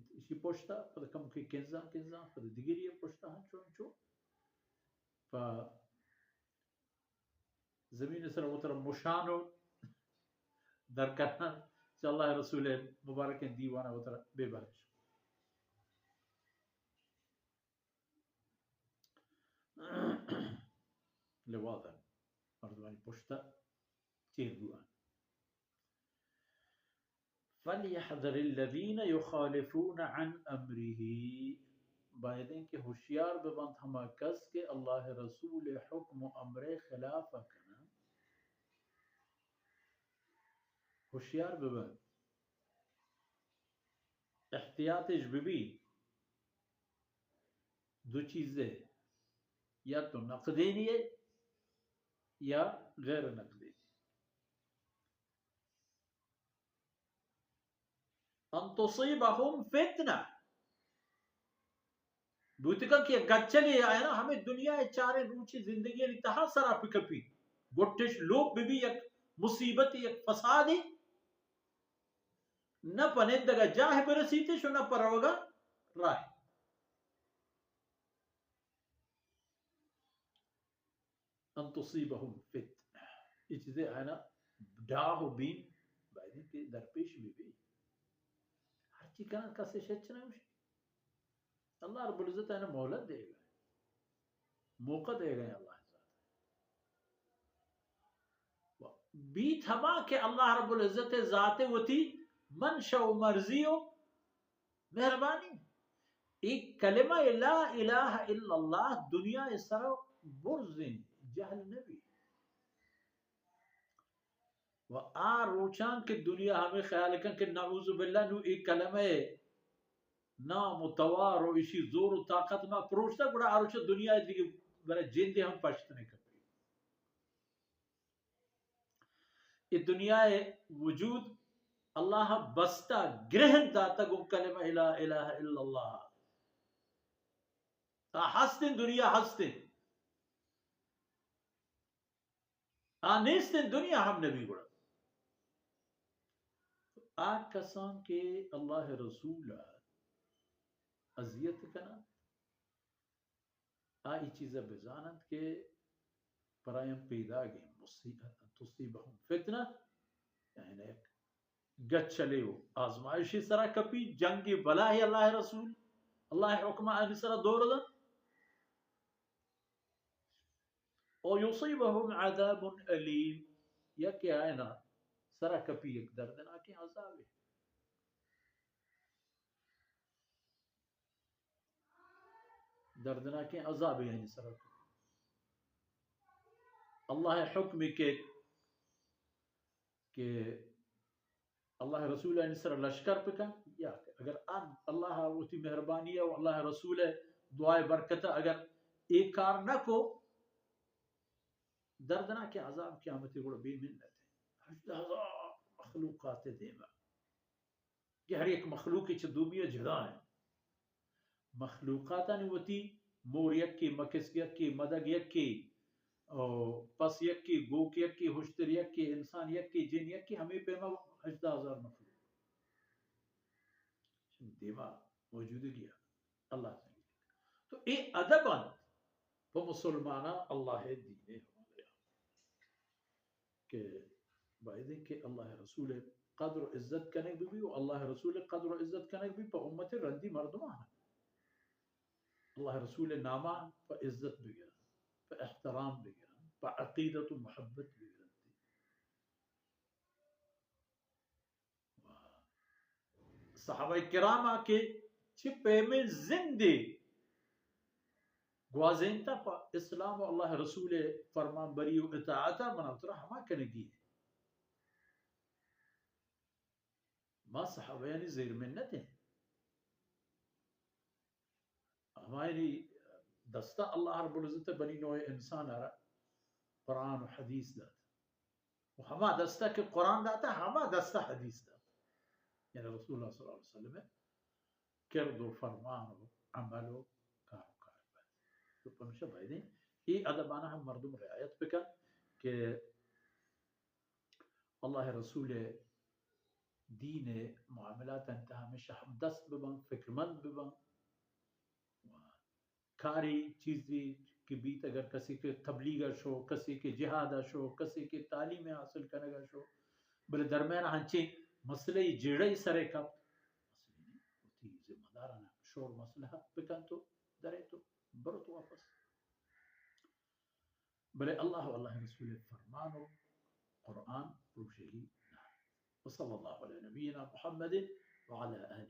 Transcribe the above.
ایشی پشتا، پدا کمکے کنزاں کنزاں، پدا دگری پشتا ہم چون چو پہ زمین سر وتر مشان و درکنان، چہ اللہ رسول مبارکیں دیوانا وتر بے بہرش۔ لواطا مردمانی پشتا چیر بوان۔ فليحذر الذين يخالفون عن أمره، بایدیں کہ ہوشیار بہ بنت ہما کس کہ اللہ رسول حکم و امر خلاف کنن۔ ہوشیار بہ بنت، احتیاطش بہ بی۔ دو چیزے، یا تو نقدینی ہے یا غیر نقدینی۔ ان تصیبهم فتنہ، بوتگا کہ یک گچلے آیا نا، ہمیں دنیا چاریں روچی زندگی تہا سرا پکپی، گٹش لوپ بہ بی، یک مصیبت، یک فسادی، نہ پہ نندگا جاہ برسیتش و نہ پہ روگا راہ۔ ان تصیبهم فتنہ، یہ چیزیں آئینا ڈاہ و بیم بایدیں کہ درپیش بہ بی۔ ہرچی کنن کسے شچ نہ گوشی۔ اللہ رب العزت آئینا مہلت دے گا، موقع دے گا اللہ ذات۔ بیت ہما کہ اللہ رب العزت ذات وتی منشا و مرضی و مہربانی۔ ایک کلمہ لا الہ الا اللہ دنیا سر برزیں، جہل نبی۔ و آ روچان کہ دنیا ہمیں خیال کن کہ نعوذ باللہ نو ایک کلمہ نام و توار و اشی زور و طاقت ما پروشتا، گڑا آ روچ دنیا دیگہ برای جندے ہم پشت نہ کپی۔ اے دنیا وجود اللہ بستہ، گرہن داتہ گوں کلمہ لا الہ الا اللہ۔ تا ہستیں، دنیا ہستیں۔ آ نیستیں، دنیا ہم نبی گڑا۔ آ کسان کہ اللہ رسول اذیت کنن، آ ای چیزا بزاننت کہ پرایم پیداگیں مصیبت، تصیبهم فتنہ، یعنی یک گچلے و آزمائشی سرا کپی، جنگی بلاہی اللہ رسول، اللہ حکم آنی سرا دور دن۔ او یصیبهم عذاب الیم، یا کہ آئینا سرا کپی یک دردناکیں عذابے۔ دردناکیں عذابے آنی سرا۔ اللہ حکم کہ، کہ اللہ رسول آنی سرا لشکر بکن، یا اگر آن اللہ وتی مہربانی و اللہ رسول دعائے برکت اگر اے کار نہ کو، دردناکیں عذاب قیامت گڑا بے منت۔ ہژدہ ہزار مخلوقات دیما کہ ہر یک مخلوق چہ دومی جدا ہیں۔ مخلوقاتانی وتی، مور یکے، مکس یکے، مدگ یکے، او پس یکے، گوک یکے، ہشتر یکے، انسان یکے، جن یکے، ہمیں پیما ہژدہ ہزار مخلوق دیما موجودگی ہے۔ اللہ سنگی۔ تو اے ادب انت پہ مسلماناں اللہ دین حوالے۔ کہ بایدیں کہ اللہ رسول قدر و عزت کنگ بہ بی و اللہ رسول قدر و عزت کنگ بہ بی پہ امت رندی مردمان۔ اللہ رسول ناما پہ عزت بگرن، پہ احترام بگرن، پہ عقیدت و محبت بگرن۔ صحابہ کراما کہ چہ پیمیں زندے گوازینتا پہ اسلام و اللہ رسول فرمان بری و اطاعتا، منا ترا ہما کنگی۔ ما صحابیانی زیر منت ہیں۔ ہمایانی دستا اللہ رب العزت بنی نوع انسان را قرآن و حدیث دات۔ و ہما دستا کہ قرآن داتا، ہما دستا حدیث دات۔ یعنی رسول اللہ صلی اللہ علیہ وسلم کرد و فرمان و عمل و کار و کار بات۔ تو پمشا بایدیں اے ادبانا ہم مردم رعایت بکن کہ اللہ رسول دین ءِ معاملات ءِ تہا ہمیشہ ہمدست بہ بنت، فکرمند بہ بنت۔ و کاری چیزی کہ بیت، اگر کسی کہ تبلیغ ءَ شو، کسی کہ جہاد ءَ شو، کسی کہ تعلیم حاصل کنگ ءَ شو، بلے درمیان ءَ ہنچیں مسئلہ جیڑہ سر ءَ کپت، مسئلہ نہیں، وتی ذمہ دارانہ شور مصلحت بکن تو درے تو برو تو واپس۔ بلے اللہ و اللہ ءِ رسول ءِ فرمان و قرآن پروشگی نہ۔ وصلی اللہ علی نبینا محمد وعلی آلہ